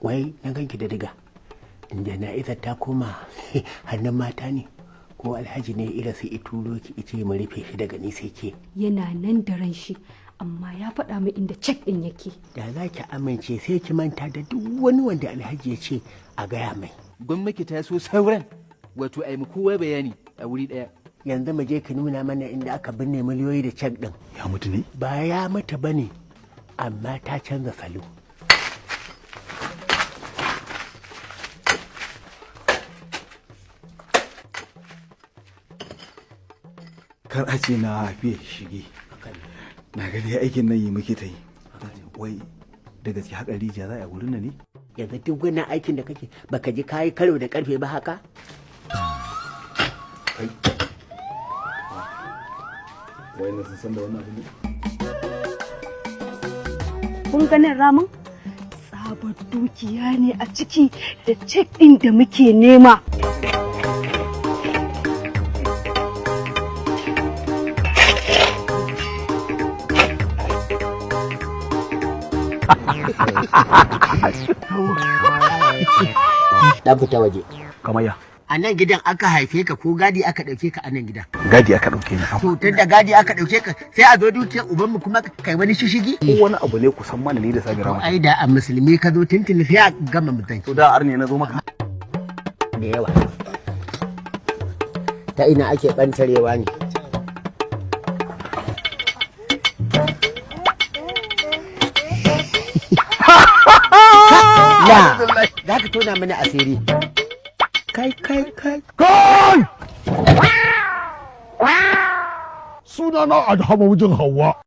Wai na ganki da diga. Jana'izar ta koma hannun mata ne, ko Alhaji ne ira sai i turo ki ice mu rufe shi daga ni sai ke? Yana nan da ran shi, amma ya faɗa min inda cek ɗin yake. Da za ki amince, sai ki manta da duk wani wanda Alhaji ya ce a gaya mai. Gwamnati ta so sauran, wato a yi kowa bayani a wuri ɗaya. Yanzu mu je ki nuna mana inda aka binne miliyoyi da cek ɗin. Ya mutu ne? Ba ya mutu bane, amma ta canza salo. Kar a ce na fiye shige. Na ga dai aikin nan yi muke ta yi. Wai da gaske haƙa rijiya za a yi gurin nan ne? Yanzu duk wannan aikin da kake, baka ji kayi karo da karfe ba haka? Kai, wai na sun san da wannan abu ne. Kun ganin ramin? Tsabar dukiya ne a ciki da cek ɗin da muke nema. Dan fita waje. Kamar ya? A nan gidan aka haife ka ko gadi aka ɗauke ka a nan gidan? Gadi aka ɗauke ni. To, tun da gadi aka ɗauke ka, sai a zo dukiyar ubanmu kuma kai wani shishigi? Ko wani abu ne kusan mana ni da Sabira To mata. ai da a musulmi ka zo, tuntuni sai a gama mutan. To, da arne na zo maka. Da yawa. Ta ina ake ɓantarewa ne? La, za ka tona mana asiri. Kai, kai, kai. Kai! Sunana Adhama mijin Hauwa.